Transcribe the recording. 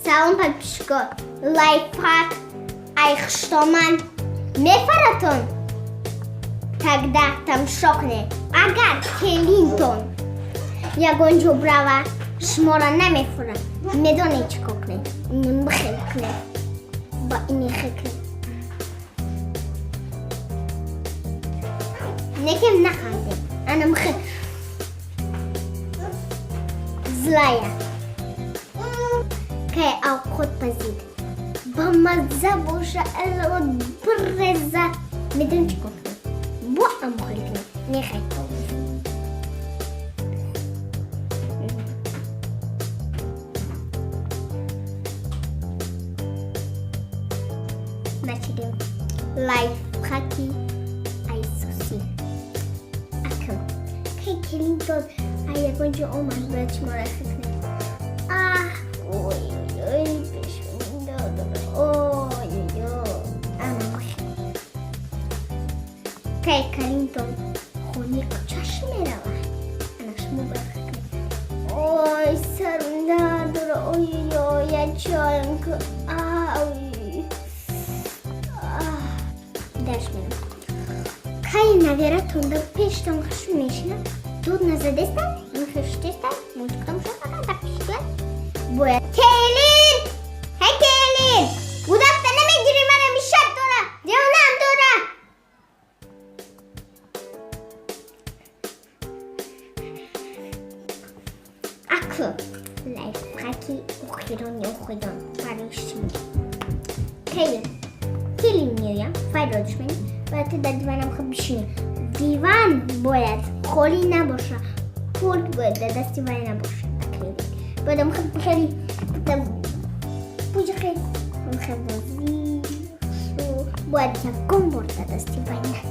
Салом, подписчико. Лайфхак ай хуштоман мефаратон? Тогда тамошо кунед. Агар келинтон ягон ҷо брава, шуморо намефурад, медонед чӣ кор кунед? Бихел кунед, ба ини хел кунед. Некем нахандед. Ана михел злая. Кай авқот пазид, ба мазза боша, биреза, медонед чӣ кор кунед? Бо амхел кунед. Нехай. Начали. Лайфхаки айсоси. Акм. Кай келинтон ай ягон ҷо омад, бояд шуморо хел кунед. Аҳ, ой, ой, пешоним дорад. Ой, ой, ана михел. Кай калинтон хони кучаш меравад. Ана шумо бояд хел кунед. Ой, сарм дард дора. Ой, ой, ячоям ку. Ай. Дальше мерам. Кай навератонда пештон хушм мешинад, дуд назадестан, михештестан, мультиктон шофака дар пишгар. Бояд келин! Ҳей келин! Гудафта намегири мана мишат дора, девонам дора. Аку лайфхаки охирони охирон барои шумо. Келин. Келин меоям, файродш менем, бояд ту дар диванам хуб бишинӣ. Диван бояд холӣ набоша. Пульт бояд дар дасти вай набоша. Бояд хуб хеле пуҷхе хел бозӣ, бояд ягон бор дар дасти вай надиҳӣ.